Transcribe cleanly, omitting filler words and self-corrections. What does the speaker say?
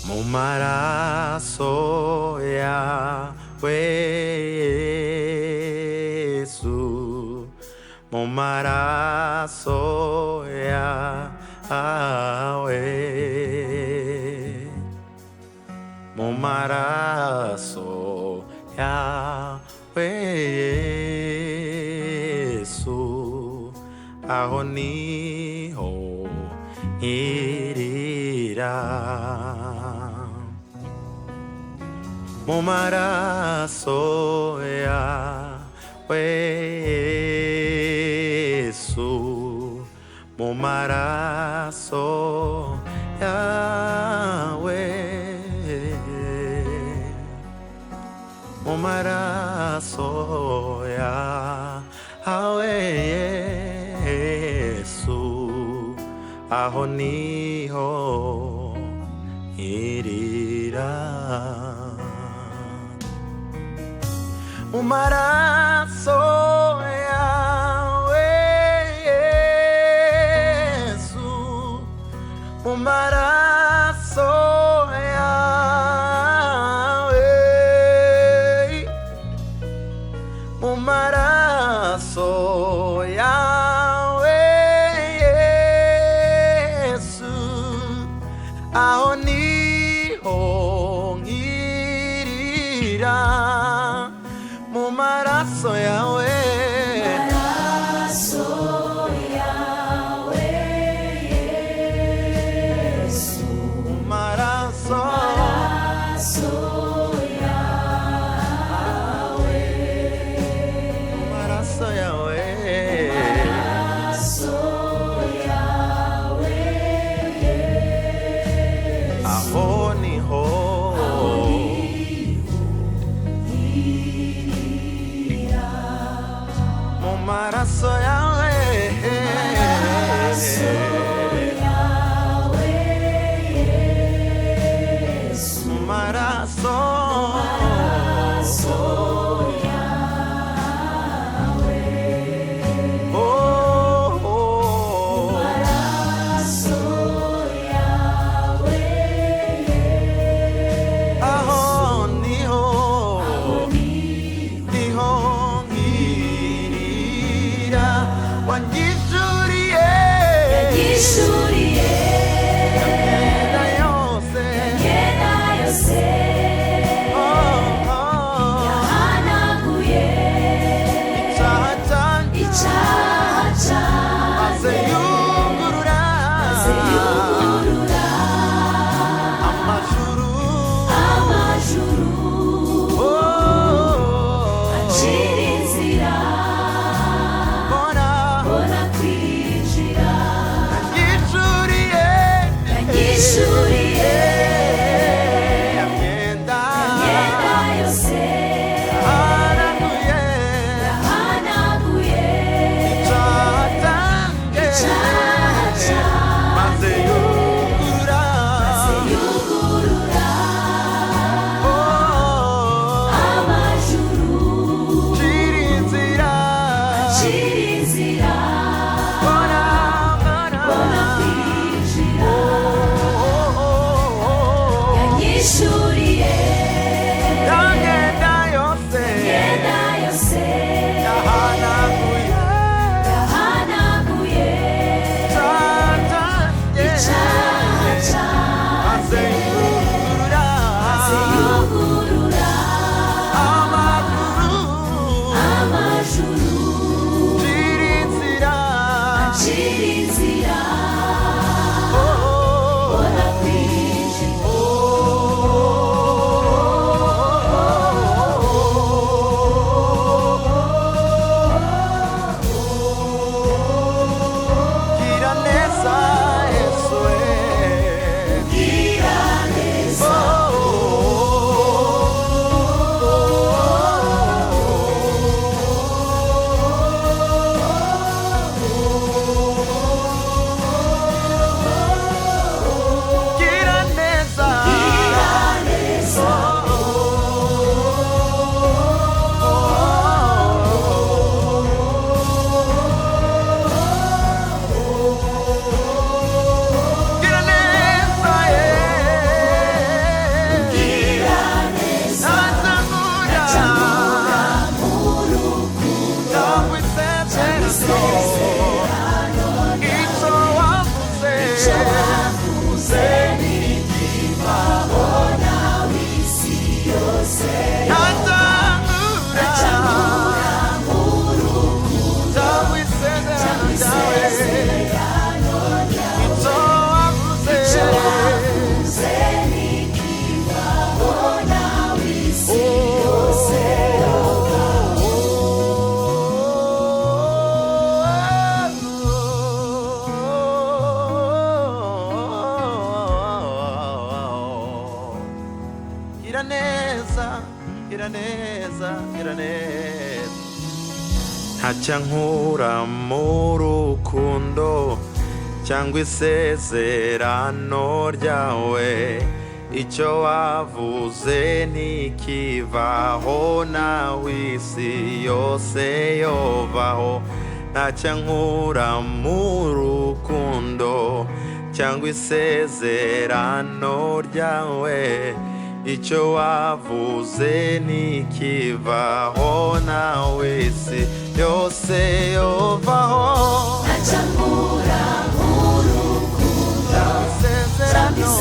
Mu maraso yawe Yesu, mu maraso yawe, mu maraso yawe Yesu, aho niho nkirira. Mu maraso yawe Yesu, mu maraso yawe, mu maraso yawe Yesu, aho niho nkirira. Mu maraso yawe Yesu, mu maraso yawe, mu maraso yawe Yesu, aho niho nkirira. Mu maraso yawe, Maraso yawe Yesu, mu maraso, maraso yawe, mu maraso yawe, maraso yawe Yesu, aho niho nkirira. Gira neza, gira neza, gira neza. Ntacya nkura mu rukundo cyangwa isezerano ryawe. Icyo wavuze ntikivaho, nawe isi yose yovaho. Ntacya nkura mu rukundo cyangwa isezerano ryawe. Icyo wavuze ntikivaho, nawe isi yose yovaho. Ntacyo nkura mu rukundo cyangwa Isezerano.